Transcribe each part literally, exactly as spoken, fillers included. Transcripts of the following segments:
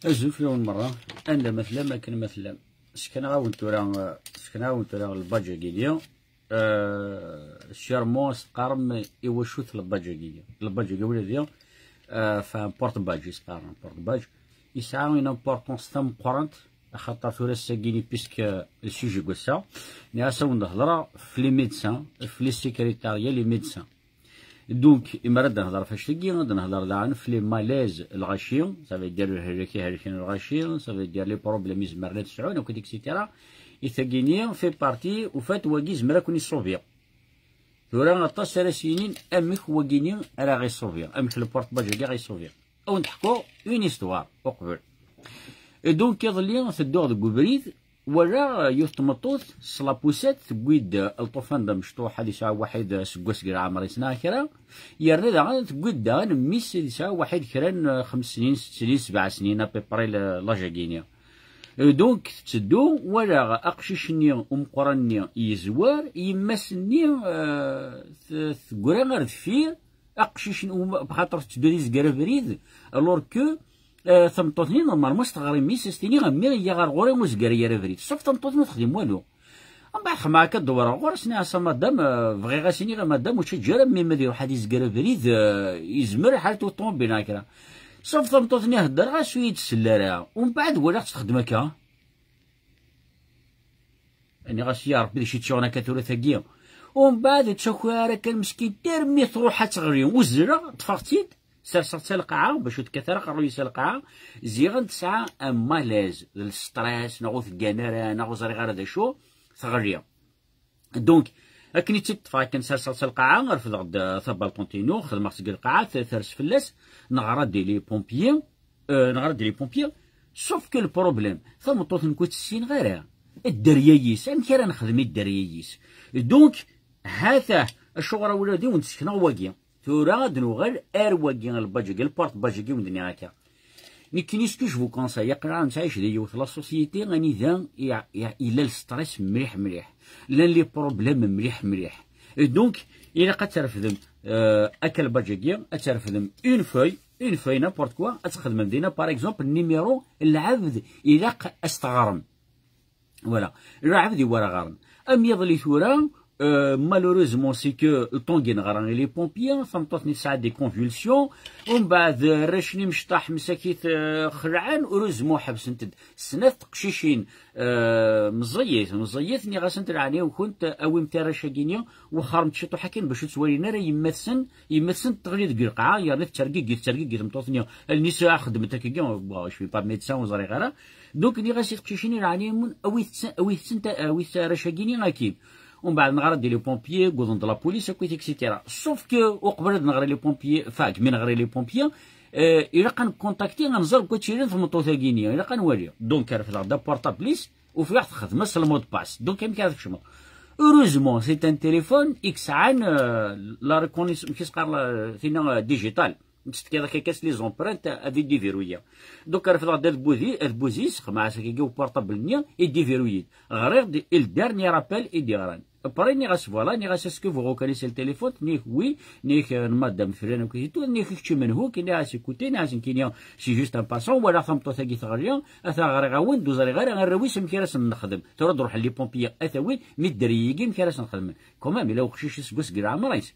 Azul fell-awen merra, anda ma tellam, akken ma tellam. Sekneɣ-awen tura, sekneɣ-awen tura lbajagi-nni. Euh, sûrement ad s-teqqarem iwacu-t lbajagi-nni. Lbajagi ula d, euh, enfin, porte-badge, i s-qqaren porte-badge. Yesɛa une importance tameqqrant, axaṭer tura ass-agi-nni, puisque le sujet n wass-a, nniɣ-as ad wen-d-hedreɣ f les médecins, f les secrétariats, les médecins. Donc, imi ara d-nehder ɣef wannect-agi, ad nehder daɣen f les malaises, lɣaci, ça veut dire lehlak ihelken lɣaci, ça veut dire les problèmes izemren ad sɛun, akked et cetera. I tagi-nni fait partie, au fait, wagi izmer ad ken-iṣubi. Tura aṭas ara s-yinin amek wagini ara ɣ-iṣubi, amek le porte-badge-agi ɣ-iṣubi. Ad wen-d-ḥkuɣ une histoire uqbel. Et donc, iḍelli tedduɣ deg ubrid, walaɣ yiwet tmeṭṭut s la poussette, tewwi-d lṭufan d amecṭuḥ, ad yesɛu waḥid aseggas deg leɛmer-is neɣ kra, yerna daɣen tewwi-d daɣen mmi-s ad yesɛu waḥid kra n xems snin, sett snin, sebɛa snin, à peu près, l-, l'âge-agi-nni. Euh, donc, tetteddu, walaɣ aqcic-nni umeqqran-nni yezwar, yemma-s-nni, euh, t-, teggra ar deffir, aqcic-nni, um-, bxaṭer tetteddu ad izger abrid, alors que, euh, tameṭṭut-nni, normalement, s teɣri mmi-s, as-tini, a mmi, iyya ɣer ɣur-i, ur zgir ara abrid. Sauf tameṭṭut-nni ur texdim walu. Mbeɛd xemɛeɣ akka, dewwreɣ ɣur-s, nniɣ-as, a madame, euh, bɣiɣ ad s-iniɣ, a madame, ur ttaǧǧa ara mmi-m ad iruḥ ad izger abrid, euh, yezmer ḥalat uṭumabil neɣ kra. Sauf tameṭṭut-nni, heddreɣ-as, ur yi-d-tsell ara. Umbeɛd walaɣ-tt txeddem akka. Nniɣ-as, ya Ṛebbi, d acu i tt-yuɣen akka tura tagi? Umbeɛd ur tt-taki ara kan meskint, armi truḥ ad teɣli. Uzzleɣ, ṭṭfeɣ-tt-id, serseɣ-tt ar lqaɛa, bac ur tekkat ara aqerruy-is ar lqaɛa. Ziɣen tesɛa un malaise, d le stress, neɣ ur teggan ara, neɣ ur ẓriɣ ara d acu, teɣli. Donc, akken i tt-id-ṭṭfeɣ, akken serseɣ-tt ar lqaɛa, refdeɣ-d, euh, tabalṭunt-inu, xedmeɣ-tt deg lqaɛa, t-, ters fell-as, neɣra-d i les pompiers, euh, neɣra-d i les pompiers, sauf que le problème, tameṭṭut-nni ur tt-ssineɣ ara, dderya-is, amek ara nexdem i dderya-is? Donc, ha-t-ah, acuɣer a wladi wen-d-sekneɣ wagi? Tura ad nuɣal ar wagi, lbajagi, le porte-badge-agi wen-d-nniɣ akka. Nekkini, ce que je vous conseille, aql-aɣ nettɛic di yiwet la société anida i, i, yella le stress mliḥ mliḥ, llan les problèmes mliḥ mliḥ. Et donc, ilaq ad trefdem, euh, akka lbajagi, ad trefdem une feuille, une feuille, n'importe quoi, ad txedmem dina, par exemple, numéro n lɛebd ilaq ad s-teɣrem. Voilà. Lɛebd iwara ɣer-m. Am yiḍelli tura, euh, malheureusement, c'est que le temps i neɣra i les pompiers, tameṭṭut-nni tesɛa des convulsions, umbeɛd, euh, arrac-nni mecṭaḥ msakit, euh, xelɛen, heureusement ḥebsent-d snat teqcicin, euh, meẓẓiyit, meẓẓiyit, nniɣ-asent, leɛnaya-nkent, awimt arrac-agi-nni, wexxremt ciṭuḥ akin bac ur ttwalin ara yemma-tsen, yemma-tsen teɣli deg lqaɛa, yerna tettergigi, tettergigi tmeṭṭut-nni, allen-is xeddment akkagi, bon, je suis pas médecin, ur ẓriɣ ara, Donc, nniɣ-as i teqcicin, leɛnaya-nwen, awit-tt-, awit-tent, awit arrac-agi-nni akin. Umbeɛd neɣra-d i les pompiers, wwḍen-d la police, akkit, et cetera. Sauf que, uqbel ad neɣra i les pompiers, enfin, mi neɣra i les pompiers, euh, ilaq ad nkontakti, ad nẓer deg wacu yellan tmeṭṭut-agi-nni, ilaq ad nwali. Donc, refdeɣ-d aportable-is, ufiɣ texdem-as le mot de passe. Donc, amek ara tkecmeḍ? Heureusement, c'est un téléphone i yesɛan, euh, la reconnaissance, amek i s-qqaren, la, tinna, euh, digitale. Tettefkiḍ akka kan les empreintes ad idéverrouiller. Donc, refdeɣ-d adbuzi-, adbuzi-s, xemɛeɣ-as akkagi uportable-nni, idéverrouille-d. Ɣriɣ-d, et le dernier appel i d-yeɣran. Après, nniɣ-as, voilà, nniɣ-as, est-ce que vous reconnaissez le téléphone? Nniɣ, oui, nniɣ, euh, madame Fren, akkit et tout, nniɣ, kečč menhu-k? Nniɣ-as, écoutez, nniɣ-as, nekkini, c'est juste un passant, walaɣ tameṭṭut-agi teɣli, ata ɣriɣ-awen-d, ur ẓriɣ ara arraw-is amek ara sen-nexdem. Tura ad ruḥen les pompiers, ad t-awin, mi dderya-agi, amek ara sen-xedmen? Quand même, yella uqcic iseggas deg leɛmer-is.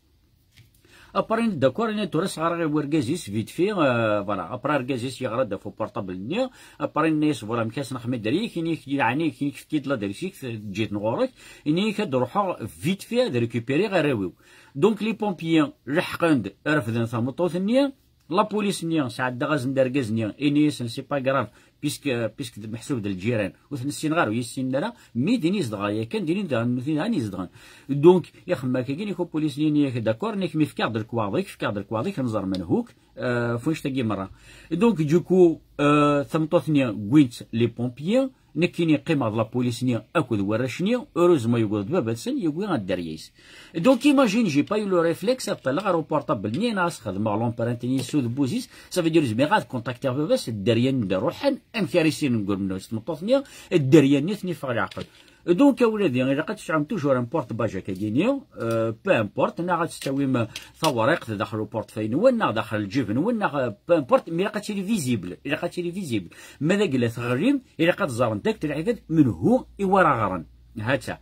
Après, d'accord, ini tura s-ɣreɣ i wergaz-is, vite fait, euh, voilà. Après, argaz-is yeɣra-d ɣef uportable-nni. Après, ini-as, voilà, amek ara s-nexdem i dderya-k, ini-ak, yeɛni, ini-ak, efk-iyi-d l'adresse-ik, eǧǧ-iten ɣur-k, ini-ak ad ruḥeɣ vite fait ad récupériɣ arraw-iw. Donc, les pompiers leḥqen-d, refden tameṭṭut-nni. La police-nni, sɛeddaɣ-asen-d argaz-nni, ini-asen, c'est pas grave, puisque, puisque d meḥsub d lǧiran, ur ten-ssineɣ ara, ur yi-ssinen ara, mi din i zedɣeɣ yakan, din i daɣen, nutni daɣen i zedɣen. Donc, ixemmem akkagi, nek upulis-nni, nek d'accord, nek mi fkiɣ-d lekwaɣeḍ-ik, fkiɣ-d lekwaɣeḍ-ik, ad nẓer menhu-k, euh, f wannect-agi merra. Donc, du coup, euh, tameṭṭut-nni, wwin-tt les pompiers, nekkini qqimeɣ d la police-nni akked warrac-nni, heureusement, yewweḍ-d baba-tsen, yewwi dderya-is. Donc, imagine, j'ai pas eu le réflexe, ad ṭṭaleɣ ɣer uportable-nni, neɣ ad s-xedmeɣ l'empreinte-nni s udebbu-s, ça veut dire, zemreɣ ad contactiɣ baba-s, dderya-nni d-ruḥen, amek ara issinen deg umnun s tmeṭṭut-nni, dderya-nni ad ten-iffeɣ leɛqel. Donc, a wladi, ilaq ad tesɛum toujours un porte-badge akkagini, euh, peu importe, neɣ ad tettawim tawriqt daxel uportefeuille-nwen, neɣ daxel lǧib-nwen, neɣ, euh, peu importe, mais ilaq ad tili visible, ilaq ad tili visible. Ma d agla teɣlim, ilaq ad ẓren dak lɛibad menhu i wara ɣren. Ha-tt-a.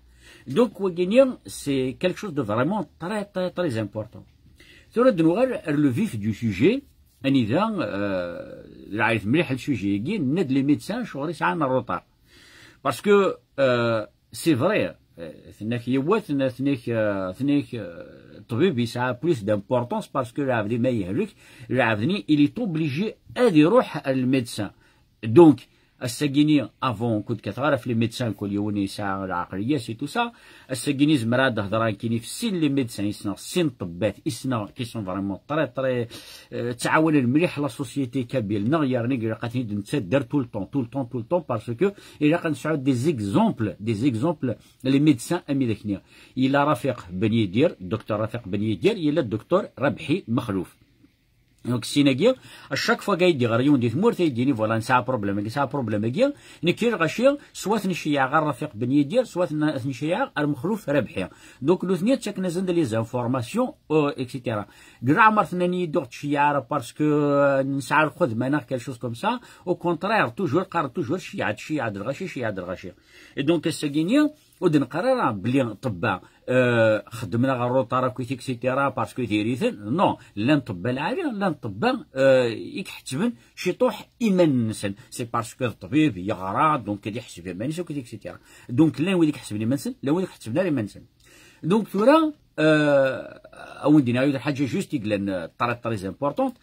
Donc, wagini, c'est quelque chose de vraiment très, très, très important. Tura ad nuɣal ar le vif du sujet, anida, euh, lɛayet mliḥ le sujet-agi, nenna-d les médecins, acuɣer i sɛan retard. Parce que, euh, c'est vrai, euh, tenna-k yiwet, tenna-k, euh, tenna-k, euh, ṭṭbib yesɛa plus d'importance parce que lɛebd ma yehlek, lɛebd-nni, il est obligé ad iruḥ ar le médecin. Donc, ass-agini, avant, ur kkateɣ ara ɣef les médecins, kul yiwen yesɛa lɛaqliya-s et tout ça. Ass-agini, zemreɣ ad d-hedreɣ nekkini ɣef sin les médecins i ssneɣ, sin ṭṭebbat i ssneɣ, qui sont vraiment très, très, euh, ttɛawanen mliḥ la société kabyle, neɣ yerna ilaq ad ten-id-nettadder tout le temps, tout le temps, tout le temps, parce que ilaq ad nesɛu des exemples, des exemples, les médecins, am i d ak-nniɣ. Yella Rafiq Ben Yidir, docteur Rafiq Ben Yidir, yella docteur Rabḥi Mexluf. Donc, sin-agi, à chaque fois ay d-iɣer yiwen di tmurt, ay d-yini, voilà, nesɛa problème-agi, nesɛa problème-agi, nekk i lɣaci, soit ad ten-nceyyeɛ ɣer Rafiq Ben Yidir, soit ad ten-nceyyeɛ ɣer Mexluf Rabḥi. Donc, nutni ttaken-asen-d les informations, euh, et cetera. Deg leɛmer tenna-yi-d ur ɣ-tceyyeɛ ara parce que, euh, nesɛa lxedma neɣ quelque chose comme ça. Au contraire, toujours, qqaren toujours, ceyyeɛ-d, ceyyeɛ-d lɣaci, ceyyeɛ-d lɣaci. Et donc, ass-agi-nni, ur d-neqqar ara belli ṭṭebba, euh, xeddmen aɣ retard akkit, et cetera, parce que diri-ten. Non, llan ṭṭebba lɛali, llan ṭṭebba, euh, i iḥettmen ciṭuḥ iman-nsen. C'est parce que ṭṭbib yeɣra, donc ad iḥseb iman-is akkit, et cetera. Donc, llan wid i iḥesben iman-nsen, llan wid i iḥettben ara iman-nsen. Donc, tura, euh, a wen-d-iniɣ yiwet lḥaǧa juste i yellan, euh, très, très importante.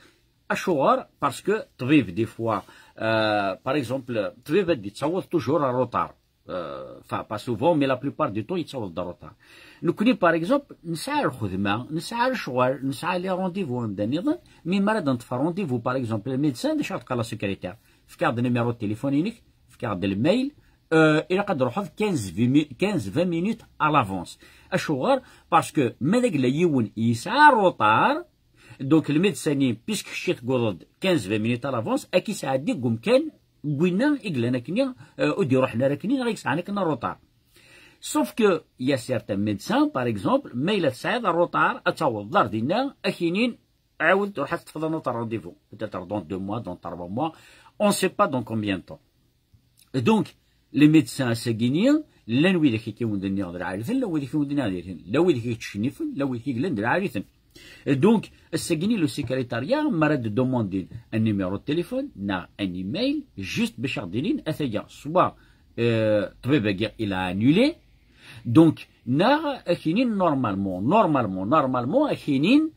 Acuɣer? Parce que ṭṭbib, des fois, euh, par exemple, ṭṭbib ad d-yettaweḍ toujours à retard. Euh, enfin, pas souvent, mais la plupart du temps, yettaweḍ-d à retard. Nekkni, par exemple, nesɛa lxedma, nesɛa lecɣal, nesɛa les rendez-vous anda nniḍen, mi mi ara d-neṭṭef rendez-vous, par exemple, le médecin, d acu ara d-teqqar la secrétaire? Fk-aɣ-d numéro de téléphone-inek, fk-aɣ-d le mail, euh, ilaq ad d-truḥeḍ quinze, vingt mi-, quinze, vingt minutes à l'avance. Acuɣer? Parce que ma d agla yiwen yesɛa retard, donc, le médecin-nni, puisque kečč tewwḍeḍ-d quinze, vingt minutes à l'avance, ad k-isɛeddi deg umkan n winna i yellan akkenni, euh, ur d-iruḥen ara akkenni, neɣ i yesɛan akken retard. Sauf que, il y a certains médecins, par exemple, ma yella tesɛiḍ retard, ad tawḍeḍ ar dinna, ad k-inin, ɛawed, ruḥ ad teṭṭfeḍ un autre rendez-vous. Peut-être dans deux mois, dans trois mois, on ne sait pas dans combien de temps. Donc, les médecins ass-agi-nni, llan widak i k-iwen-d-nniɣ d lɛali-ten, llan widak i k-iwen-d-nniɣ d lɛali-ten, llan widak i k-d-ttcennifen, llan widak i yellan d lɛali-ten. Donc, ass-agi-nni, le secrétariat, mi ara d-demandin un numéro de téléphone, neɣ un email, juste bac aɣ-d-inin, ataya, soit, euh, ṭṭbib-agi, il a annulé, donc, neɣ, ad k-inin normalement, normalement, normalement, ad k-inin,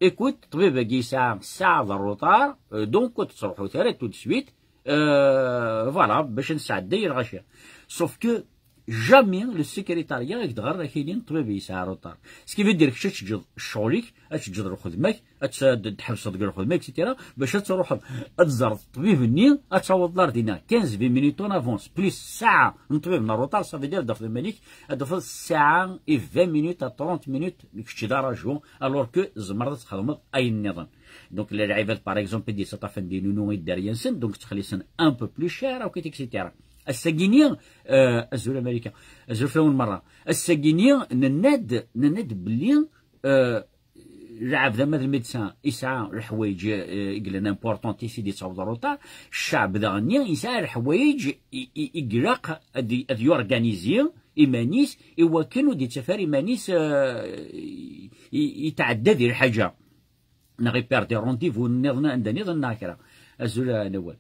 écoute, ṭṭbib-agi yesɛa ssaɛa d retard, euh, donc ur tettruḥut ara tout de suite, euh, voilà, bac ad nesɛedday lɣaci. Sauf que jamais le secrétariat ad k-d-ɣer ad k-inin ṭṭbib yesɛa retard. Ce qui veut dire que kečč ad teǧǧeḍ ccɣel-ik, ad teǧǧeḍ lxedma-k, ad tt-, ad tḥebseḍ deg lxedma, et cetera, bac ad truḥeḍ ad tẓerreḍ ṭṭbib-nni, ad tawḍeḍ ar dinna quinze, vingt minutes en avance, plus ssaɛa n ṭṭbib n retard, ça veut dire ad d-tafeḍ iman-ik, ad d-tafeḍ ssaɛa et vingt minutes à trente minutes, kečč d araju, alors que tzemreḍ ad txedmeḍ ayen nniḍen. Donc, les lɛibad, par exemple, i d-yettaṭṭafen di nunu i dderya-nsen, donc ttxelliṣen un peu plus cher, akkit, et cetera. Ass-agi-nni, euh, azul a Marika, azul fell-awen merra. Ass-agi-nni, nenna-d, nenna-d belli, euh, lɛebd ama d lmedsin yesɛa leḥwayeǧ, euh, i yellan important i s-id-yettaweḍ retard, ccɛeb daɣen-nni yesɛa leḥwayeǧ i, i, i ilaq ad, ad yorganizi iman-is i wakken ur d-yettaf ara iman-is, euh, i, i, yetɛedda di lḥaǧa. Neɣ i perd des rendez-vous nniḍen anda nniḍen neɣ kra. Azul a Nawal.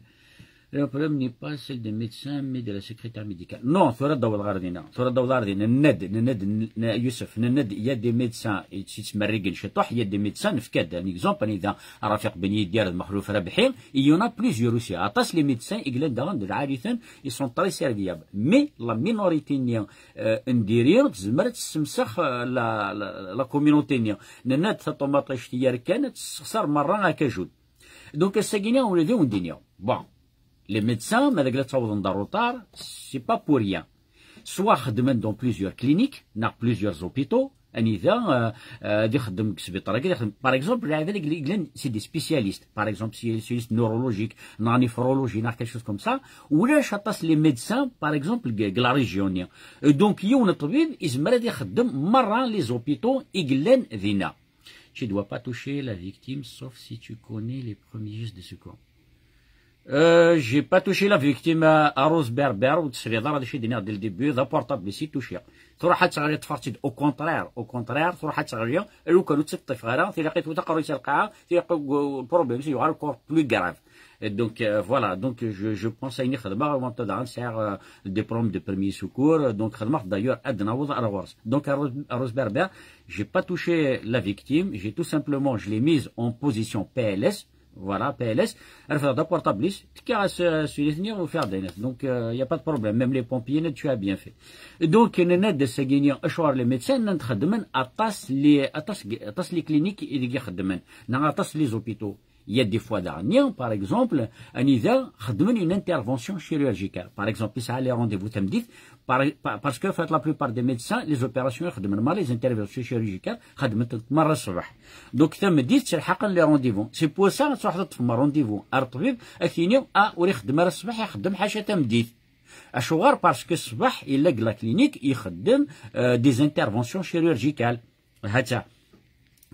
Le problème n'est pas celle des médecins, mais de la secrétaire médicale. Non, tura d-awḍeɣ ɣer dinna. Tura d-awḍeɣ ɣer dinna. Nenna-d, nenna-d, n-, n-, Yusef, nenna-d, il y a des médecins i tt-, yettmerrigen ciṭuḥ, il y a des médecins, nefka-d un exemple, anida Rafiq Ben Yidir d Mexluf Rabḥi, il y en a plusieurs aussi. Aṭas les médecins i yellan daɣen d lɛali-ten, ils sont très serviables. Mais la minorité-nni, euh, n diri, tezmer ad tessemsex, euh, la, la, la communauté-nni. Nenna-d taṭumaṭict yerkan ad tessexṣer merra akajun. Donc, ass-agi-nni, ula d awen-d-iniɣ. Bon, les médecins, ma d agla ttawḍen d retard, c'est pas pour rien. Soit xeddmen dans plusieurs cliniques, neɣ plusieurs hôpitaux, Anida, euh, euh, ad ixeddem deg sbiṭar-agi, ad ixeddem, par exemple, lɛibad i yellan, c'est des spécialistes. Par exemple, spécialiste neurologique, neɣ néphrologie, neɣ quelque chose comme ça. Ulac aṭas les médecins, par exemple, deg, deg la région-nni. Euh, donc, yiwen n ṭṭbib, izmer ad ixeddem merra les hôpitaux i yellan dinna. Tu dois pas toucher la victime, sauf si tu connais les premiers gestes de secours. Euh, j'ai pas touché la victime, euh, à Rose Berbère, ou tesliḍ ara d acu i d-nniɣ dès le début, d aportable i touché. Truḥ ad teɣli, ṭṭfeɣ-tt-id, au contraire, au contraire, truḥ ad teɣli, lukan ur tt-ṭṭifeɣ ara, tilaq i twet aqerruy-is ar lqaɛa, tilaq, euh, problème-is yuɣal encore plus grave. Et donc, euh, voilà, donc je, je pense ayen i xedmeɣ, wanta daɣen sɛiɣ, euh, diplôme de premier secours, donc xedmeɣ d'ailleurs ad naweḍ ar ɣur-s. Donc, à Rose, à Rose Berbère, j'ai pas touché la victime, j'ai tout simplement, je l'ai mise en position P L S, voilà, P L S, refdeɣ-d aportable-is, tekkiɣ-as, euh, s-, s-, ufiɣ-d ayen. Donc, euh, y a pas de problème, même les pompiers, tu as bien fait. Donc, nenna-d ass-agi-nni, acuɣer les médecins, nnan-d xeddmen aṭas les, aṭas, aṭas les cliniques i deg i xeddmen, neɣ aṭas les hôpitaux. Il y a des fois daɣen, par exemple, anida xeddmen une intervention chirurgicale. Par exemple, yesɛa les rendez-vous tameddit, par, par, parce que, en fait, la plupart des médecins, les opérations, xeddmen merra, les interventions chirurgicales, xeddmen merra ṣṣbeḥ. Donc, tameddit, ttlaḥaqen les rendez-vous. C'est pour ça, ad truḥeḍ ad ṭṭfeḍ rendez-vous ar ṭṭbib, ad k-yini, ah, ur ixeddem ara ṣṣbeḥ, ixeddem ḥaca tameddit. Acuɣer? Parce que ṣṣbeḥ, yella deg la clinique, ixeddem, euh, des interventions chirurgicales. Hatta.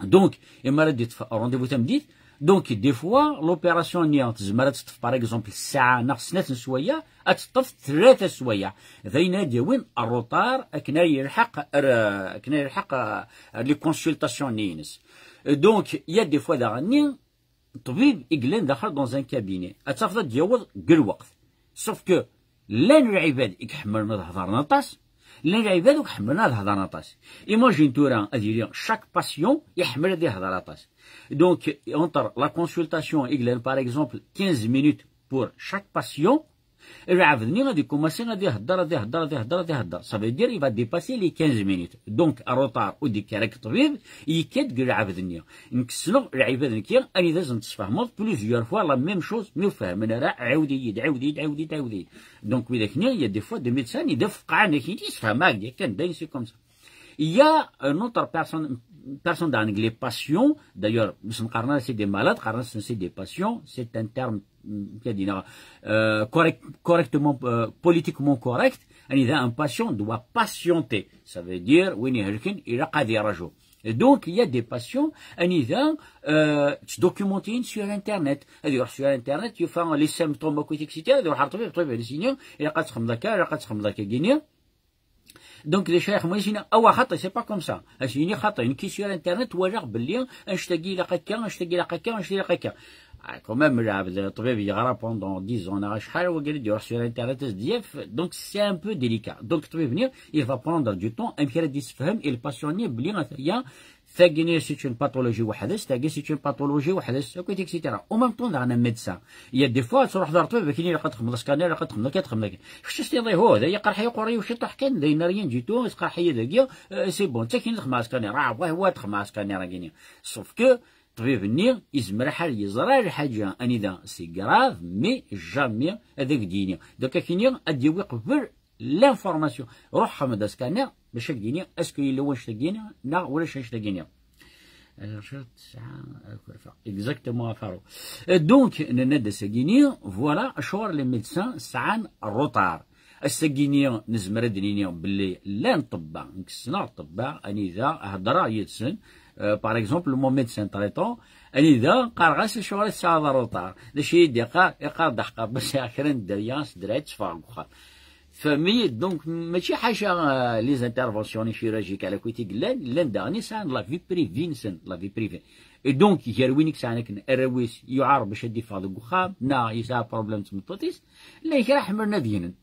Donc, imi ara d-iṭṭef rendez-vous tameddit, donc, des fois, l'opération-nni tezmer ad teṭṭef, par exemple, ssaɛa neɣ snat n sswayeɛ, ad teṭṭef tlata sswayeɛ. D ayen ad d-yawin retard akken ara yelḥeq, ar, akken ara yelḥeq, euh, les consultations-nni-ines. Donc, il y a des fois daɣen-nni, ṭṭbib i yellan daxel dans un cabinet, ad tafeḍ ad d-yaweḍ deg lweqt. Sauf que llan lɛibad i iḥemmlen ad hedren aṭas, llan lɛibad ur ḥemmlen ad hedren aṭas. Imagine tura ad yili chaque patient iḥemmel ad ihder aṭas. Donc, entre la consultation i yellan, par exemple, quinze minutes pour chaque patient, lɛebd-nni ad ikummasi ad ihedder, ad ihedder, ad ihedder, ad ihedder. Ça veut dire, il va dépasser les quinze minutes. Donc, retard ur d-yekkar akk ṭṭbib, yekka-d deg lɛebd-nni. Nekk ssneɣ lɛibad nekki, anida sen-tesfehmeḍ plusieurs fois la même chose, mi ur fehmen ara, ɛiwed-iyi-d, ɛiwed-iyi-d, ɛiwed-iyi-d, ɛiwed-iyi-d. Donc, widak-nni, il y a des fois des médecins, i d afeqqɛen akk-nni, yessefhem-ak-d yakan, d ayen, c'est comme ça. Il y a une autre personne, personne dans les patients, d'ailleurs, c'est des malades, c'est des patients, c'est un terme, mm, euh, correct, correctement, euh, politiquement correct. Anida un patient doit patienter. Ça veut dire, win ihelken, ilaq ad iraju. Et donc, il y a des patients, anida, euh, ttdocumentin sur Internet. Ad iruḥ sur Internet, yufa les symptômes, et cetera. Ad iruḥ ar ṭṭbib, ṭṭbib, ad as-yini, ilaq ad txedmeḍ akka, ilaq ad txedmeḍ akka, gini. Donc, les chefs, moi, je dis, ah, ouais, c'est pas comme ça. As-yini xaṭi, nekk sur Internet, walaɣ belli annect-agi ilaq akka, annect-agi ilaq akka, annect-agi ilaq akka. Ah, quand même, le, le tabib yeɣra pendant dix ans, neɣ acḥal, wagi ad iruḥ sur Internet, S D F, donc c'est un peu délicat. Donc, tabib-nni, il va prendre du temps, amek ara d-yessefhem i le patient-nni belli atan, tagi c'est une pathologie weḥd-s, tagi c'est une pathologie weḥd-s, et cetera. En même temps, daɣen un médecin. Il y a des fois, ad truḥeḍ ar ṭṭbib, akken ilaq ad txedmeḍ scanner, ilaq ad txedmeḍ akka, ad txedmeḍ akka. Kečč s-tiniḍ, iho, d aya iqerḥ-iyi uqerri-w ciṭuḥ kan, d ayen ara yi-d-yettu, isqerḥ-iyi dagi, euh, c'est bon, d takin ad xedmeɣ scanner, ah, wah, wa ad xedmeɣ scanner-agi-nni. Sauf que ṭṭbib-nni izmer ḥal yeẓra lḥaǧa anida c'est grave, mais jamais ad ak-d-yini. Donc, akini ad d-yawi qbel l'information. Ruḥ xdem-d scanner bac ad ak-d-yini est-ce que yella wannect-agi-nni neɣ ulac annect-agi-nni. Exactement, a Faro. Euh, donc, nenna-d ass-agi-nni, voilà acuɣer les médecins sɛan retard. Ass-agi-nni nezmer ad d-nini belli llan ṭṭebba, nekk ssneɣ ṭṭebba anida heddreɣ yid-sen, euh, par exemple, mon médecin traitant, anida qqareɣ-as acuɣer i tesɛiḍ retard. D acu i yi-d-iqqar? Iqqar-d aḥeqqar, bas, sɛiɣ kra n dderya, s dderya i tteffɣeɣ deg uxxam. Tfehmem-iyi? Donc, mačči ḥaca, euh, les interventions chirurgicales akk i yellan, llan daɣen i sɛan la vie privée-nsen, la vie privée. Et donc, gar win i yesɛan akken arraw-is yuɛer bac ad d-iffeɣ deg uxxam, neɣ yesɛa problème d tmeṭṭut-is, llan kra ḥemmlen ad gnen.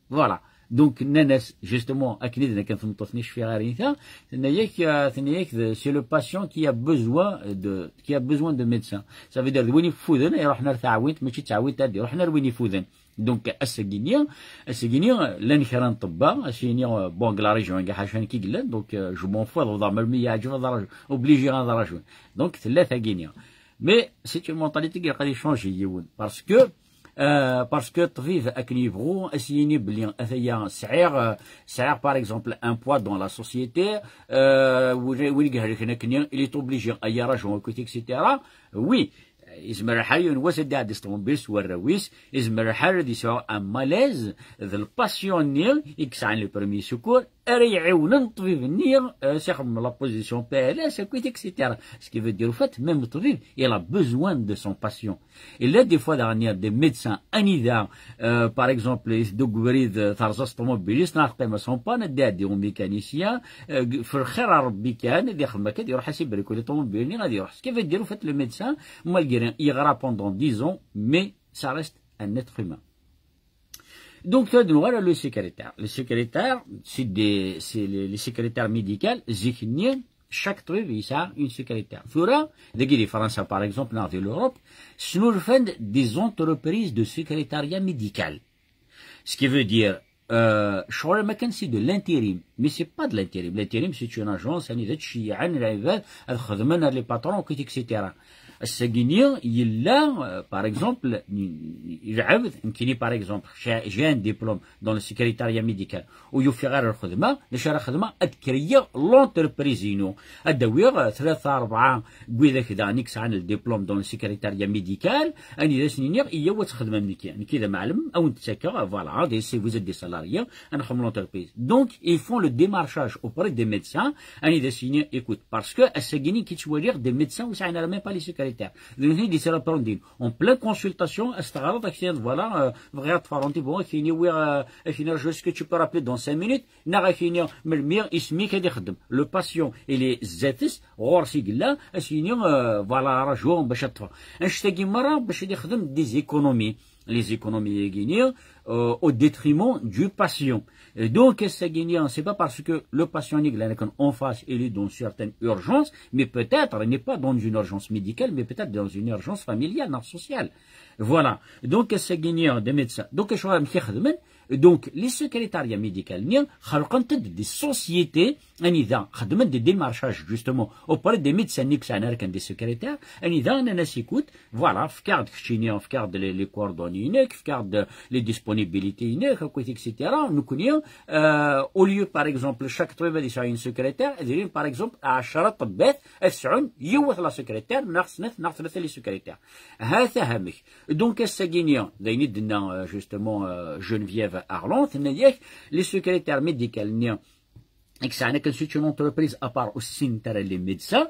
Voilà. Donc, nnan-as, justement, akken i d-nekk tmeṭṭut-nni, cfiɣ ara nita, tenna-yak, euh, tenna-yak, c'est le patient qui a besoin de, qui a besoin de médecin. Ça veut dire, d win ifuden, iruḥen ar taɛwint, mačči d taɛwint ad iruḥen ar win ifuden. Donc, ass-agi-nni, ass-agi-nni, llan kra n ṭṭebba, ass-agi-nni, euh, bon, deg la région, agi ḥaca nekk i yellan, donc, euh, je m'en fous, ad awḍeɣ melmi yeɛǧeb, ad raju, obligé ad raju. Donc, tella tagi-nni. Mais c'est une mentalité qui a changé yiwen, parce que, Euh, parce que ṭṭbib akken yebɣu a s-yini belli ataya sɛiɣ, euh, sɛiɣ par exemple un poids dans la société, euh, win win i ihelken akken il est obligé à y rajon, et cetera. Oui, yezmer lḥal yiwen wass ad d-iɛeddi s ṭumubil s warraw-is, yezmer lḥal ad yesɛu un malaise d lpasyon-nni i yesɛan le premier secours, ara iɛiwnen ṭṭbib-nni, euh, s ixemmem la position P L S, akk, et cetera. Ce qui veut dire, au fait, même ṭṭbib, il a besoin de son patient. Et là, des fois, daɣen, il y a des médecins, anida, euh, par exemple, deg ubrid, euh, terẓa-s ṭumubil-is, neɣ teqqim-as en panne, ad d-iɛeddi umikanisiya, euh, f lxir n Rebbi kan, ad ixdem akka, ad iruḥ ad ibrikuli ṭumubil-nni, ad iruḥ. Ce qui veut dire, au fait, le médecin, malgré, il ira pendant dix ans, mais ça reste un être humain. Donc, tu as de voir le secrétaire. Le secrétaire, c'est des, c'est les, les secrétaires médicaux, zik-nni, chaque ṭṭbib yesɛa une secrétaire. Tura, dagi di Fransa, par exemple, neɣ di l'Europe, snulfan-d des entreprises de secrétariat médical. Ce qui veut dire, euh, ccɣel am akken, c'est de l'intérim. Mais c'est pas de l'intérim. L'intérim, c'est une agence, anida ttceyyiɛen lɛibad ad xedmen ar les patrons, et cetera. Ass-agi-nni yella, euh, par exemple, lɛebd, nekkini, par exemple, j'ai, j'ai un diplôme dans le secrétariat médical, ur ufiɣ ara lxedma, d acu ara xedmeɣ? Ad kreyyiɣ l'entreprise-inu. Ad d-awiɣ, euh, tlata, rebɛa n widak daɣen i yesɛan le diplôme dans le secrétariat médical, anida ad sen-iniɣ, iyyaw ad txedmem nekki. Nekki d amɛellem, ad wen-d-ttakkeɣ, voilà, des, si vous êtes des salariés, ad nexdem l'entreprise. Donc, ils font le démarchage auprès des médecins, anida ad s-yini, écoute, parce que ass-agi-nni nekk ttwaliɣ des médecins ur sɛin ara même pas les secrétaires. D nutni i d-yettraprondin. En pleine consultation, ad s-teɣreḍ, ad k-tiniḍ, voilà, euh, bɣiɣ ad ṭṭfeɣ rendez-vous, ad k-yini, oui, euh, ad k-yini, est-ce que tu peux rappeler dans cinq minutes? Neɣ ad k-yini, melmi, isem-ik ad ixdem. Le patient, il est zdat-s, ɣur-s i yella, ad s-yini, euh, voilà, raju bac ad ṭṭfeɣ. Annect-agi merra bac ad ixdem des économies. Les économies-agi-nni, euh, au détriment du patient. Et donc, ass-agi-nni, c'est pas parce que le patient-nni i yellan akken en face, il est dans certaines urgences, mais peut-être, il n'est pas dans une urgence médicale, mais peut-être dans une urgence familiale, non, sociale. Voilà. Donc, ass-agi-nni, des médecins. Donc, acu ara xedmen? Donc, les secrétariats médicaux-nni, xelqent-d des sociétés, anida xedmen des démarchages, justement, auprès des médecins-nni i yesɛan ara kan des secrétaires, anida nnan-as, écoute, voilà, fkiɣ-d keččini, fkiɣ-d les, les coordonnées-inek, fkiɣ-d les disponibilités-inek, akk, et cetera. Nekkni, euh, au lieu, par exemple, chaque ṭṭbib ad yesɛu une secrétaire, ad ilin, par exemple, ɛecra ṭṭebbat ad sɛun yiwet la secrétaire, neɣ snat, neɣ tlata les secrétaires. Ha-t-a amek. Donc, ass-agi-nni, d ayen i d-tenna, euh, justement, euh, Geneviève Arlon, tenna-yak, les secrétaires médicaux-nni, i yesɛan akken, c'est une entreprise à part, ur ssinent ara les médecins,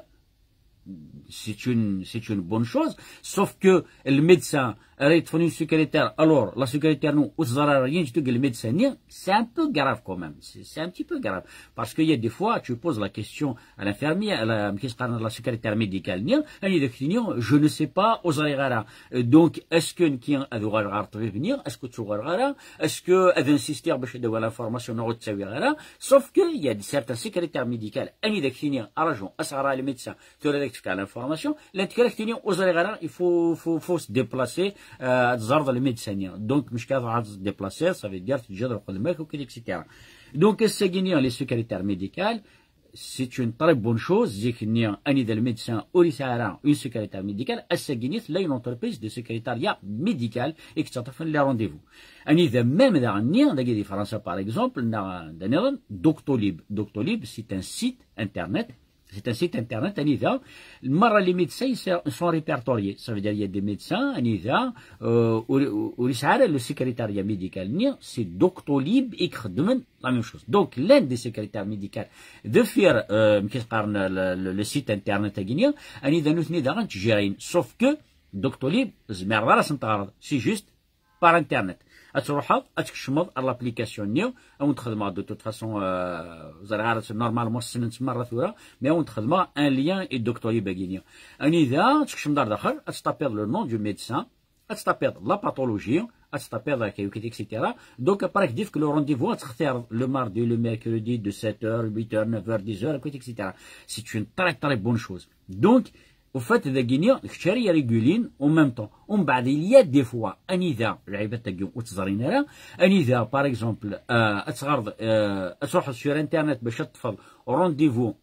c'est une, c'est une bonne chose, sauf que le médecin ara yeṭṭfen une secrétaire, alors la secrétaire-nni ur teẓri ara rien du tout deg le médecin-nni, c'est un peu grave quand même, c'est, c'est un petit peu grave, parce qu'il y a des fois, tu poses la question à l'infirmière, à la, qu'est-ce qu'on a, la secrétaire médicale-nni, anida ak-tini, je ne sais pas, ur ẓriɣ ara. Euh, donc, est-ce que nekki ad uɣaleɣ ɣer ṭṭbib-nni, est-ce que ur ttuɣaleɣ ara, est-ce que ad insistiɣ bac ad awiɣ l'information, neɣ ur tt-awiɣ ara? Sauf que il y a certains secrétaires médicaux, anida ak-tini, raju, as ɣer le médecin, tura ad ak-d-fkeɣ l'information, llant kra ak-tini, ur ẓriɣ ara, il faut, faut, faut se déplacer, euh, ad tẓerḍ le médecin-nni. Donc, mecka ad se déplacer, ça veut dire teǧǧiḍ lxedma-k, et cetera. Donc, ass-agi-nni, les secrétaires médicaux, c'est une très bonne chose, zik-nni, anida le médecin ur yesɛi ara une secrétaire médicale, ass-agi-nni tella une entreprise de secrétariat médical i yettaṭṭafen les rendez-vous. Anida même daɣen-nni, dagi di Fransa, par exemple, neɣ d aniḍen, Doctolib. Doctolib, c'est un site internet, c'est un site internet, anida, merra les médecins, ils sont, sont répertoriés. Ça veut dire, il y a des médecins, anida, euh, ur, ur yesɛi ara le secrétariat médical-nni, c'est Doctolib i ixeddmen la même chose. Donc, l'un des secrétaires médicaux de faire, euh, qu'est-ce qu'on a, le, le, le site internet-agi-nni, anida nutni daɣen ttjirayen. Sauf que, Doctolib, ur tezmireḍ ara ad sen-teɣreḍ. C'est juste par internet. Ad truḥeḍ, ad tkecmeḍ ar l'application-nni, ad wen-d-xedmeɣ de toute façon, euh, ẓriɣ ara normalement ssnen-tt merra tura, mais ad wen-d-xedmeɣ un lien i Doctolib-agi-nni. Anida, tkecmeḍ ar daxel, ad testapiḍ le nom du médecin, ad testapiḍ la pathologie, ad testapiḍ la clinique, et cetera. Donc, après, ad k-d-ifk le rendez-vous, ad textireḍ le mardi, le mercredi, de sept heures, huit heures, neuf heures, dix heures, et cetera. C'est une très, très bonne chose. Donc, au fait, dagi-nni, kečč ara irégulin en même temps. Umbeɛd, il y a des fois, anida, lɛibad-agi ur tt-ẓrin ara, anida, par exemple, euh, ad tɣerḍ, euh, ad truḥeḍ sur internet bac ad teṭṭfeḍ rendez-vous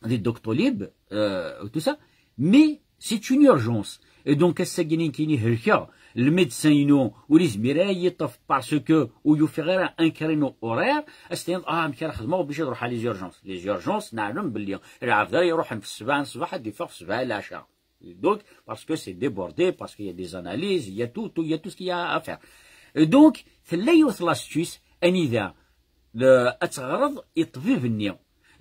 di Doctolib, euh, tout ça, mais c'est une urgence. Et donc, ass-agi-nni nekkini helkeɣ, le médecin-inu ur yezmir ara ad yi-yeṭṭef parce que ur yufiɣ ara un créneau horaire, ad s-tiniḍ ah amek ara xedmeɣ, obligé ad ruḥeɣ les urgences. Les urgences neɛlem belli lɛebd ara iruḥen f ssebɛa n ṣṣbeḥ ad d-iffeɣ f ssebɛa n lɛecṛa. Donc, parce que c'est débordé, parce qu'il y a des analyses, il y a tout, tout, il y a tout ce qu'il y a à faire. Et donc, tella yiwet l'astuce anida ad teɣreḍ i ṭṭbib-nni.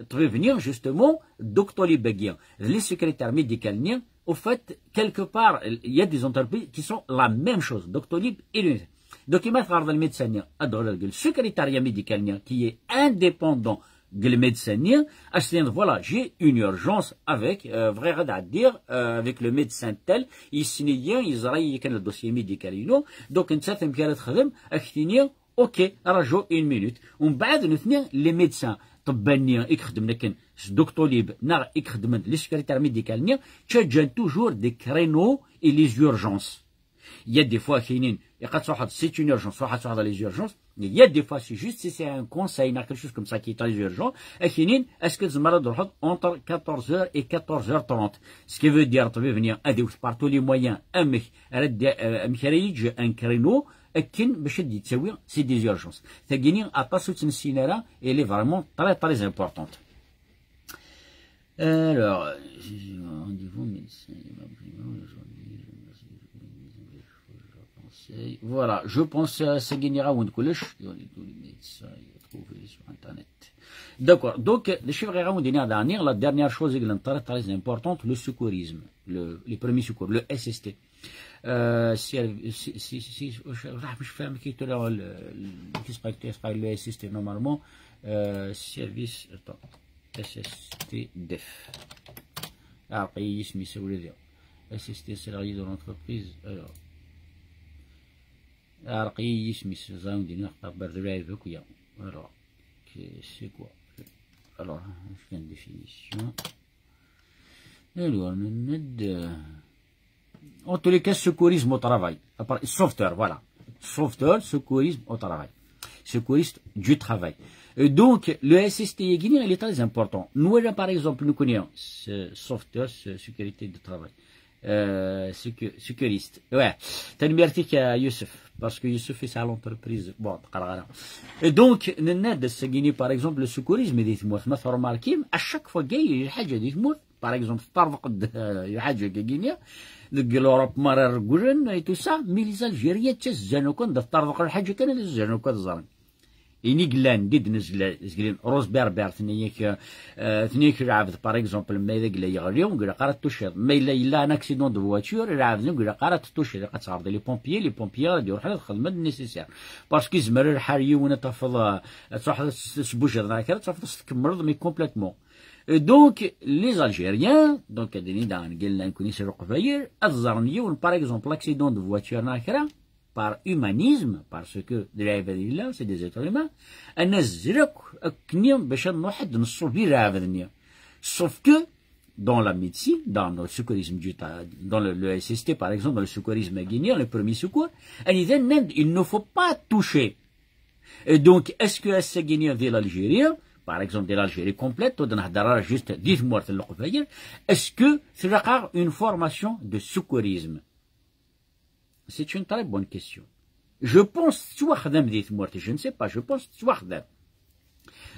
Ṭṭbib-nni, justement, Doctolib-agi, les secrétaires médicaux-nni, au fait, quelque part, il y a des entreprises qui sont la même chose. Doctolib et le... Donc, il m'a fait le médecin, le secrétariat médical, qui est indépendant du médecin, à se dire, voilà, j'ai une urgence avec, euh, vrai, à dire, euh, avec le médecin tel, il signe, il a le dossier médical, donc, une certaine pierre de ok, rajo une minute. Umbeɛd nutni les médecins, ṭṭebba-nni i ixeddmen akken s Doctolib neɣ i ixeddmen les secrétaires médicaux-nni, ttaǧǧan toujours des créneaux et les urgences. Il y a des fois, c'est une urgence, c'est une urgence. Il y a des fois, c'est juste si c'est un conseil, quelque chose comme ça qui est très urgent. Est-ce que tu entre quatorze heures et quatorze heures trente? Ce qui veut dire, tu veux venir à des, par tous les moyens, un créneau, akken bac ad d-yettawi, c'est des urgences. Tagini, aṭas ur tt-nessin ara, elle est vraiment très, très importante. Alors, rendez-vous médecin, voilà, je pense que c'est général, on connaît tous les médecins, il a trouvé sur Internet. D'accord, donc, le chiffre est rendu dernier, la dernière chose, elle est très, très importante, le secourisme, le, les premiers secours, le S S T. آه، السير- سي سي سي واش راح مش فاهم كي تقول له ال- ال- كيسقى كيسقى ال S S T normalement. آه، service, attends, S S T def. عرقي اسمي سولي ديال S S T salarié de l'entreprise. Alors, عرقي اسمي زاون دينا قبر ذراعي بكويا. Alors, c'est quoi? Alors, je fais une définition. Alors, نمد En tous les cas, secourisme au travail. Sauveteur, voilà. Sauveteur, secourisme au travail. Secouriste du travail. Euh, donc, le S S T, il est très important. Nous, là, par exemple, nous connaissons ce sauveteur, ce sécurité de travail. Euh, secouriste. Ouais. T'as une merci à Youssef. Parce que Youssef est à l'entreprise. Bon, et donc, par exemple, le secourisme, mais à chaque fois, il y a par exemple, teṭṭerḍeq-d lḥaǧa-agi-nni, deg l'Europe merra regglen et tout ça, mais les Algériens ttazzalen akk-n d teṭṭerḍeq lḥaǧa kan ad ttazzalen akk ad ẓren. Ini yellan di d-nezla zeglen rose berber, tenna-yak, euh, tenna-yak lɛebd, par exemple, ma yella yella yeɣli, ur ilaq ara ad t-tuciḍ. Ma yella yella un accident de voiture, lɛebd ur ilaq ara ad t-tuciḍ, ilaq ad teɣreḍ les pompiers, les pompiers ad d-iruḥen ad xedmen le nécessaire. Parce que yezmer lḥal yiwen ad tafeḍ, euh, ad truḥeḍ ad s-, s-, tbujiḍ neɣ kra, ad tafeḍ ad s-tkemmleḍ, mais complètement. Et donc, les Algériens, donc, ad d-inin daɣen, ad ẓren yiwen, par exemple, l'accident de voiture neɣ kra, par humanisme, parce que d lɛibad i yella, c'est des êtres humains, ad nazzel akk akkenni bac ad nruḥ ad nṣubb i lɛebd-nni. Sauf que, dans la médecine, dans le secourisme du ta-, dans le, le S S T, par exemple, dans le secourisme aguignien, le premier secours, anida nnan-d, il ne faut pas toucher. Et donc, est-ce que ass-agi-nni di l'Algérie, par exemple, di l'Algérie complète, ur d-nehder ara juste di tmurt n Leqbayel, est-ce que tlaq-aɣ une formation de secourisme? C'est une très bonne question. Je pense tettwaxdam di tmurt, je ne sais pas, je pense tettwaxdam.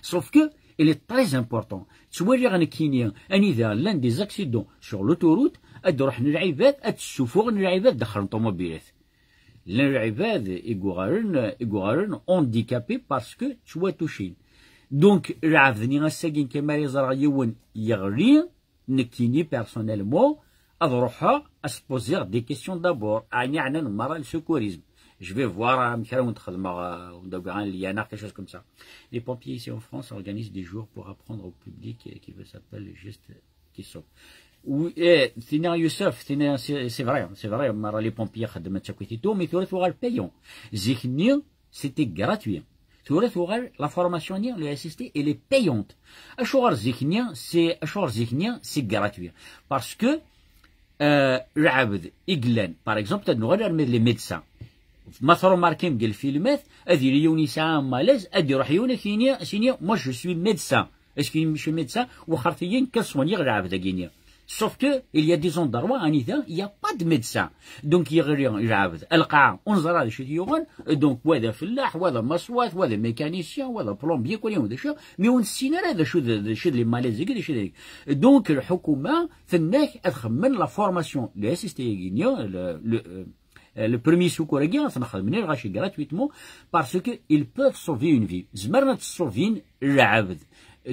Sauf que, il est très important. Ttwaliɣ nekkini, anida llan des accidents sur l'autoroute, ad d-ruḥen lɛibad, ad d-ssufuɣen lɛibad daxel n ṭumubilat. Llan lɛibad i yuɣalen, i yuɣalen handicapés parce que ttwatucin. Donc, lɛebd-nni ass-agi kan mi ara ẓreɣ yiwen yeɣli, nekkini, personnellement, ad ruḥeɣ ad s-poser des questions d'abord. Ɛni ɛnan merra le secourisme. Je vais voir, euh, amek ara wen-d-xedmeɣ, euh, wen-d-awiɣ un lien, quelque chose comme ça. Les pompiers ici en France organisent des jours pour apprendre au public, euh, qui veut s'appeler juste qui sont. Oui, eh, tina Youssef, tina, c'est, c'est vrai, c'est vrai, merra les pompiers xeddmen akk et tout, mais tura tuɣal payant. Zik-nni, c'était gratuit. Tura tuɣal la formation-nni, le S S T, elle est payante. Acuɣer zik-nni, c'est, acuɣer zik-nni, c'est gratuit. Parce que, euh, lɛebd i yellan, par exemple, ad nuɣal armi d les médecins. Ma tṛumarkim deg lfilmat, ad yili yiwen yesɛa malaise, ad iruḥ yiwen ad s-yini, moi je suis médecin. Est-ce que je suis médecin? Wexxert-iyi nekk ad swanyeɣ lɛebd-agi-nni. Sauf que il y a des endroits anida il y a pas de médecin. Donc yeɣli lɛebd, lqaɛa ur neẓri d acu i t-yuɣen. Donc wa d afellaḥ, wa d amaṣwat, wa d mécanicien, wa d plombier, kul yiwen d acu, mais ur nessin ara d acu d, d acu d les malaises-agi, d acu d. Donc lḥukuma tenna-k ad xemmen la formation, le S S T-agi-nni, le, le, euh, le premier secours-agi ad t-nexdem i lɣaci gratuitement, parce que ils peuvent sauver une vie. Zemren ad t-sauvin lɛebd.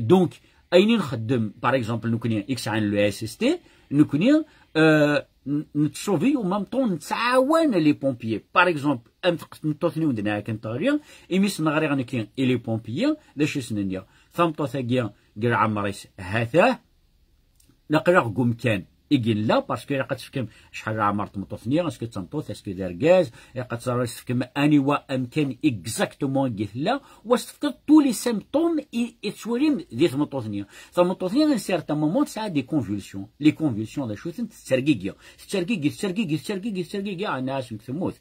Donc ayen i nxeddem, par exemple, nekni i yesɛan le S S T, nekni, euh, n- nettṣubi, au même temps nettɛawan les pompiers. Par exemple, am tmeṭṭut-nni wen-d-nniɣ akken teɣli, imi s-neɣriɣ nekni i les pompiers, d acu i sen-nniɣ? Tameṭṭut-agi deg leɛmer-is, ha-t-ah, aql-aɣ deg umkan i yella, parce que ilaq ad tefkem acḥal leɛmer n tmeṭṭut-nni, est-ce que d tameṭṭut, est-ce que d argaz, ilaq ad teẓrem, ad tefkem aniwa amkan exactement i tella, wa s-tefkeḍ tous les symptômes i, i tettwalim di tmeṭṭut-nni. Tameṭṭut-nni, à un certain moment, tesɛa des convulsions. Les convulsions, d acu-tent? Tettergigi. Tettergigi, tettergigi, tettergigi, tettergigi, ah, nniɣ-asen temmut.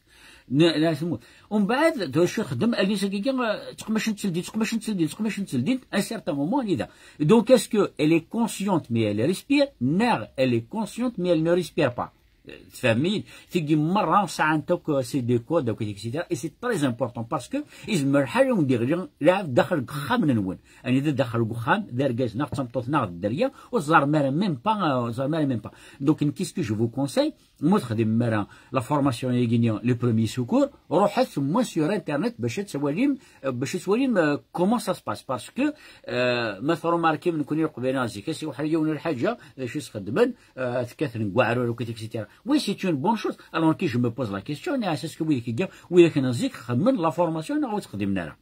N- nniɣ-asen temmut. Umbeɛd, d acu ixeddem? Allen-is agi, eh, tteqmacent teldi, tteqmacent teldi, tteqmacent teldi, à un certain moment, anida. Donc, est-ce que elle est consciente, mais elle respire? Neɣ elle est consciente, mais elle ne respire pas? Euh, tfehmem-iyi? Tigi merra sɛant akk, euh, c'est des codes, akk, et cetera. Et c'est très important parce que izmer lḥal ad wen-d-iɣli lɛebd daxel deg uxxam-nwen. Anida daxel deg uxxam, d argaz neɣ d tameṭṭut neɣ d dderya, ur teẓrem ara même pas, euh, ur teẓrem ara même pas. Donc, qu'est-ce que je vous conseille? Ma ur texdimem ara la formation-agi-nni, les premiers secours, ruḥet moi sur Internet bac ad twalim, euh, bac ad twalim, euh, comment ça se passe. Parce que, euh, ma tṛumarkim, nekni Leqbayel zik, as iweḥḥel yiwen lḥaǧa, d acu i s-xeddmen, euh, tekkat deg waɛrur, et cetera. Oui, c'est une bonne chose. Alors que je me pose la question, est-ce que widak iga, widak n zik xedmen la formation neɣ ur tt-xdimen ara?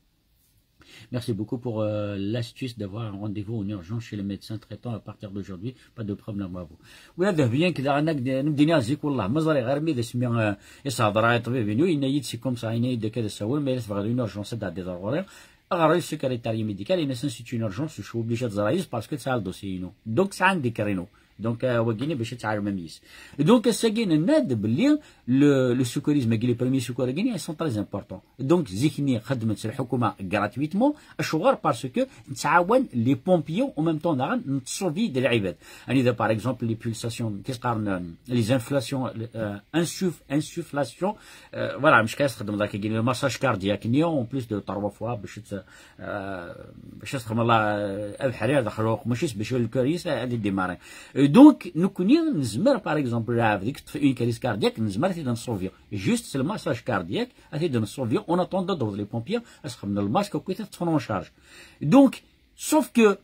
Merci beaucoup pour, euh, l'astuce d'avoir un rendez-vous en urgence chez le médecin traitant à partir d'aujourd'hui. Pas de problème à vous. Ula d bien que daɣen ad d-iniɣ zik, wallah, ma ẓriɣ armi d asmi, euh, i s-hedreɣ i ṭṭbib-inu, yenna-yi-d c'est comme ça, yenna-yi-d akka d asawen, ma yella tebɣiḍ une urgence ad d-tɛeddiḍ ar ɣur-i, ɣer le secrétariat médical, yenna-asen c'est une urgence, je suis obligé ad ẓreɣ yis parce que tesɛa le dossier-inu. Donc, sɛan des créneaux. Donc, euh, wagini bac ad tɛalmem yis. Donc, ass-agi nenna-d belli le, le secourisme-agi, les premiers secours-agi, ils sont très importants. Donc, zik-nni xedmen-t lḥukuma gratuitement. Acuɣer? Parce que nettɛawan les pompiers, en même temps daɣen nettṣubi-d lɛibad. Anida, par exemple, les pulsations, qu'est-ce qu'on, euh, les inflations, euh, insuf-, insufflation, euh, voilà, mec, qu'est-ce que le massage cardiaque, en plus de trois fois, bac ad, euh, bac ad txedmeḍ la-, euh, abeḥrir daxel uqemmuc-is, bac le cœur-is ad idémarrer. Euh, donc, nekni nezmer, par exemple, lɛebd i yeṭṭef une crise cardiaque, nezmer ad t-id-nṣubi. Juste, c'est le massage cardiaque, ad t-id-nṣubi, en attendant d-awḍen les pompiers, ad s-xedmen le masque, akkit ad t-ṭṭfen en charge. Donc, sauf que,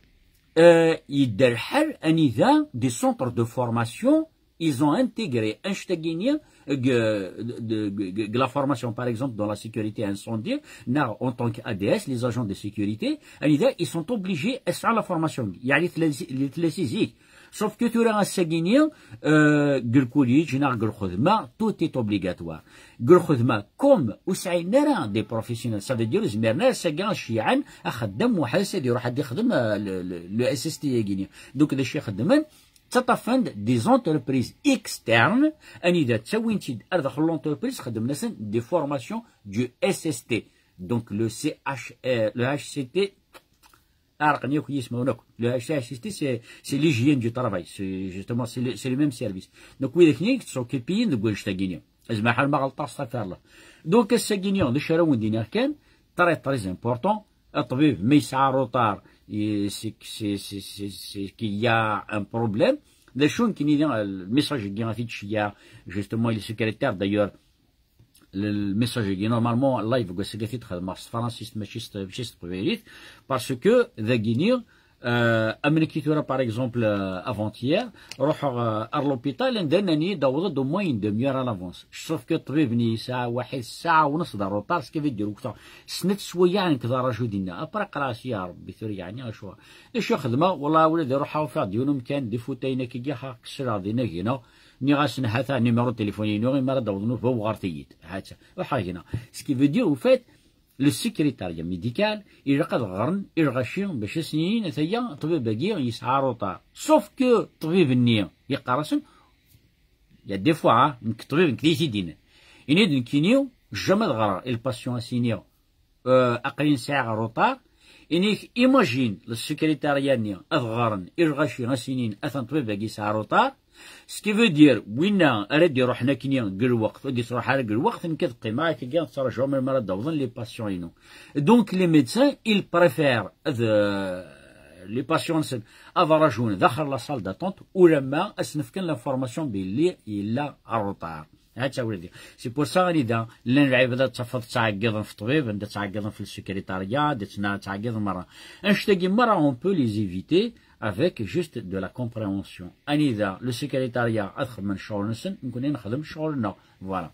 euh, yedder lḥal anida des centres de formation, ils ont intégré annect-agi-nni, euh, de, de, de, de la formation, par exemple, dans la sécurité incendie, neɣ en tant que A D S, les agents de sécurité, anida, ils sont obligés à suivre la formation. Yeɛni tlasi zik. Sauf que tura ass-agi-nni, euh, deg le collège, neɣ deg lxedma, tout est obligatoire. Deg lxedma, comme ur sɛin ara des professionnels, ça veut dire, ur zmiren ara ass-agi ad ceyyɛen axeddam weḥd-s ad iruḥ ad ixdem, euh, le, le, le S S T-agi-nni. Donc, d acu i xeddmen? Ttaṭṭafen-d des entreprises externes, anida ttawin-tt-id ar daxel l'entreprise, xeddmen-asen des formations du S S T. Donc le C H, euh, le H C T, arqen yakk yismawen akk. Le H C H C T, c'est, c'est l'hygiène du travail. C'est justement, c'est le, c'est le même service. Donc, widak-nni, ils sont occupés de gouj tagini. Zma ḥal ma ɣelṭeɣ, astafirlah. Donc, ass-agi-nni, d acu ara wen-d-iniɣ kan, très, très important, ṭṭbib, ma yesɛa retard, i-, c'est que, c'est, c'est, c'est, c'est qu'il y a un problème. D acu nekkini, le message-agi ad t-id-ceyyeɛ, justement, il est secrétaire, d'ailleurs, le, le message-agi, normalement, live, deg wass-agi ad t-id-xedmeɣ s tefransist, mačči s, mačči s teqbaylit, parce que, dagini, euh, am nekki tura, par exemple, euh, avant-hier, ruḥeɣ, euh, ar l'hôpital, anda nnan-iyi-d awḍ-d au moins une demi-heure à l'avance. Sauf que ṭṭbib-nni yesɛa waḥid ssaɛa u nneṣ d retard, ce qui veut dire, wteɣ snat swayeɛ nekk d araju dinna. Après, qqareɣ-as, ya Rebbi, tura yeɛni acu? D acu i xedmeɣ? Wallah, ula d iruḥ ufiɣ-d yiwen umkan, d ifutayen akka, qqesleɣ dinna gina. Nniɣ-asen, ha-t-a numéro de téléphone-inu, imi ara d-awḍen, uhu, uɣret-iyi-d. Ha-t-a. Ruḥeɣ gina. Ce qui veut dire, au fait, le secrétariat médical, ilaq ad ɣren i lɣaci bac ad sen-yinin, ata-ya, ṭṭbib-agi yesɛa retard. Sauf que ṭṭbib-nni yeqqar-asen, il y a des fois, hein, nekk ṭṭbib, nekk d iyi-t-id-yennan. Ini-d nekkini, jamais ad ɣreɣ i le patient, ad s-iniɣ, euh, aql-in sɛiɣ retard, Inik, imagine, le secrétariat-nni ad ɣren i lɣaci, a s-inin atan ṭṭbib-agi yesɛa retard. Ce qui veut dire, winna ara d-iruḥen akkenni deg lweqt, ur d-yettruḥ ara deg lweqt, nekk ad qqimeɣ akkagi ad ttṛajuɣ melmi ara d-awḍen les patients-inu. Donc les médecins, ils préfèrent ad, euh, les patients-nsen ad rajun daxel la salle d'attente ulamma ad sen-fken l'information belli yella retard. Ha-tt-a wladi. C'est pour ça, anida llan lɛibad ad tafeḍ ttɛeggiḍen f ṭṭbib, anda ttɛeggiḍen f le secrétariat, anda ttna-, ttɛeggiḍen merra. Annect-agi merra, on peut les éviter avec juste de la compréhension. Anida le secrétariat ad xedmen ccɣel-nsen, nekkni nexdem ccɣel-nneɣ. Voilà.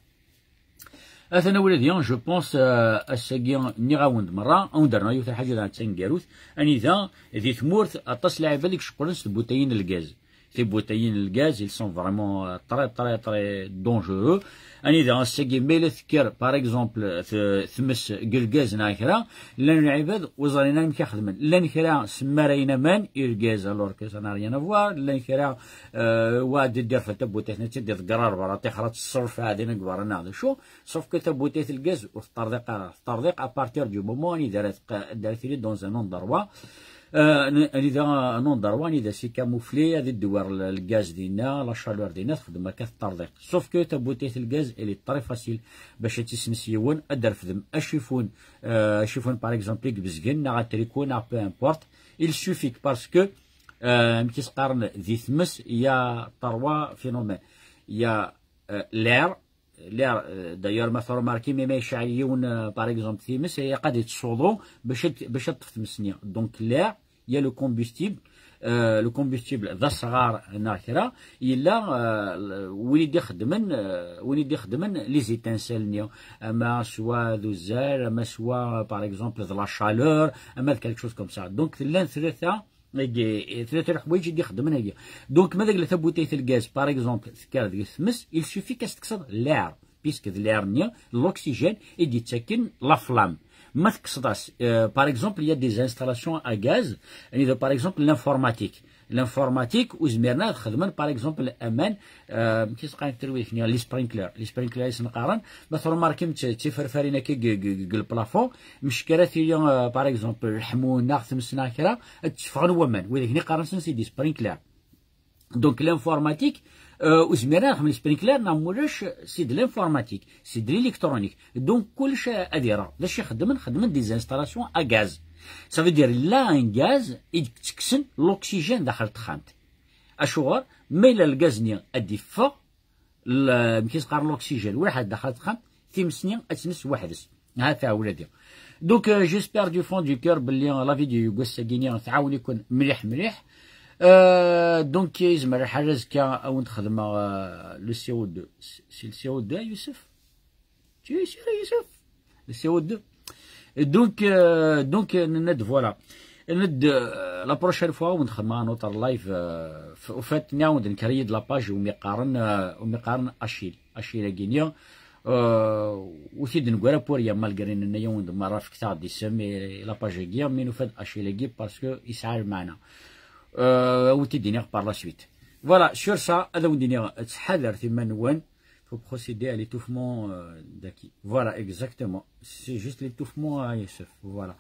Atan a wladi, je pense, euh, ass-agi nniɣ-awen-d merra, a wen-d-rnuɣ yiwet n lḥaǧa d taneggarut, anida di tmurt aṭas n lɛibad i iceqqlen s tbutayin n lgaz. Tibutayin n lgaz, ils sont vraiment, euh, très, très, très dangereux. Anida ass-agi ma yella tekker, par exemple, t-, tmes deg lgaz neɣ kra, llan lɛibad ur ẓrin ara amek i xedmen. Llan kra semmarayen aman i lgaz, alors que ça n'a rien à voir. Llan kra, euh, wa ad d-irfed tabutayt-nni, ad tt-id-iḍegger ar berra, tixra tesserfa din deg berra neɣ d acu. Sauf que tabutayt n lgaz ur teṭṭerḍiq ara. Teṭṭerḍiq à partir du moment anida ara tq-, anida ara tili dans un endroit. Euh, n-, anida un endroit anida c'est camouflé, ad idewwer l-, lgaz dinna, la chaleur dinna, txeddem akka teṭṭerḍiq. Sauf que tabutayt n lgaz, elle est très facile bac ad tt-isens yiwen, ad d-refdem acifun, euh, acifun par exemple i ibezgen, neɣ atriku, neɣ peu importe. Il suffit que parce que, euh, amek i s-qqaren di tmes, il y a trois phénomènes. Il y a, euh, l'air, l'air, euh, d'ailleurs, ma tṛumarkim, imi ma yecɛel yiwen, euh, par exemple, times, ilaq ad yettsuḍu bac ad, bac ad teṭṭef tmes-nni. Donc, l'air, il y a le combustible, euh, le combustible d asɣar neɣ kra, yella, euh, win i d-ixeddmen, euh, win i d-ixeddmen les étincelles-nni, ama swa d uzzal, ama swa, par exemple, d la chaleur, ama d quelque chose comme ça. Donc, llan tlata, agi, tlata leḥwayeǧ i d-ixeddmen agi. Donc, ma d agla tabutayt n lgaz, par exemple, tekker deg tmes, il suffit qu'as-tekseḍ l'air, puisque d l'air-nni, l'oxygène, i d-yettakken la flamme. Ma tekkseḍ-as, euh, par exemple, il y a des installations à gaz, anida, par exemple, l'informatique. L'informatique, ur zmiren ad xedmen, par exemple, aman, euh, amek i s-qqaren deg terwit-nni, les sprinklers. Les sprinklers i sen-qqaren, ma tṛumarkim d ti-, d tiferfarin akka deg, deg, deg le plafond, mec kra tili, euh, par exemple, leḥmu neɣ tmes neɣ kra, ad tteffɣen waman. Widak-nni qqaren-sen c'est des sprinklers. Donc l'informatique, euh, ur zmiren ad xedmen les sprinklers, neɣ mulac, c'est de l'informatique, c'est de l'électronique. Donc kullec ad iruḥ. D acu i xeddmen? Xeddmen des installations à gaz. Ça veut dire, là, un gaz, i d-ttekksen l'oxygène daxel texxamt. Acuɣer? Ma yella lgaz-nni ad d-iffeɣ, l-, amek i s-qqaren, l'oxygène, ur ḥad daxel texxamt, times-nni ad tens weḥd-s. Ha-t-a wladi. Donc, euh, j'espère du fond du cœur belli la vidéo n wass-agi-nni tɛawen-iken mliḥ mliḥ. Euh, donc, yezmer lḥal azekka ad wen-d-xedmeɣ, euh, le C O deux. C'est le C O deux, Youssef? Tu es sûr, Youssef? Le C O deux. Et donc, euh, donc, euh, nenna-d, voilà. Nenna-d, euh, la prochaine fois, ad wen-d-xedmeɣ un autre live, euh, f-, au fait, nniɣ-awen-d, nker-iyi-d la page umi qqaren, euh, umi qqaren Achille. Achille-agi-nni, euh, ur t-id-neggra pour rien, malgré nenna-yawen-d merra fket-aɣ-d isem, et la page-agi, mi nufa-d Achille-agi, parce que yesɛa lmeɛna. Euh, ad wen-t-id-iniɣ par la suite. Voilà, sur ça, ad wen-d-iniɣ, ttḥadaret iman-nwen, faut procéder à l'étouffement, euh, d'Aki. Voilà, exactement. C'est juste l'étouffement à Youssef. Voilà.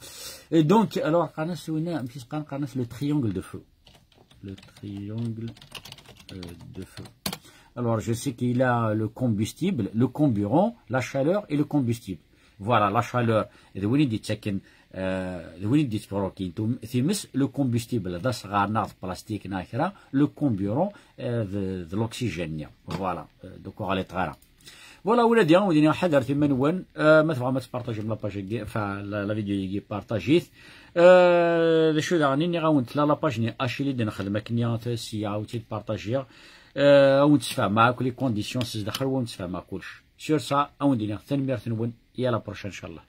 Et donc, alors, qqaren-as winna, amek i s-qqaren, qqaren-as le triangle de feu. Le triangle, euh, de feu. Alors, je sais qu'il a le combustible, le comburant, la chaleur et le combustible. Voilà, la chaleur, d win i d-yettakken, euh, d win i d-yettbrukin tum-, times, le combustible, d asɣar neɣ d plastique neɣ kra, le comburant, euh, d, d l'oxygène. Voilà, euh, donc ur ɣliṭeɣ ara. Voilà, ula d yiwen win ḥadaret iman-nwen, euh, ma tebɣam ad tpartajim la page-agi, enfin, la, la vidéo-agi, partajit. Euh, d acu daɣen, iniɣ-awen-d la, la page-nni Achille i d-nexdem akken, sya ad tt-id-partajiɣ. Euh, ad wen-d-sfehmeɣ akk les conditions, s zdaxel ad wen-d-sfehmeɣ kullec. Sur ça, ad wen-d-iniɣ tanemmirt-nwen, et à la prochaine, inchallah.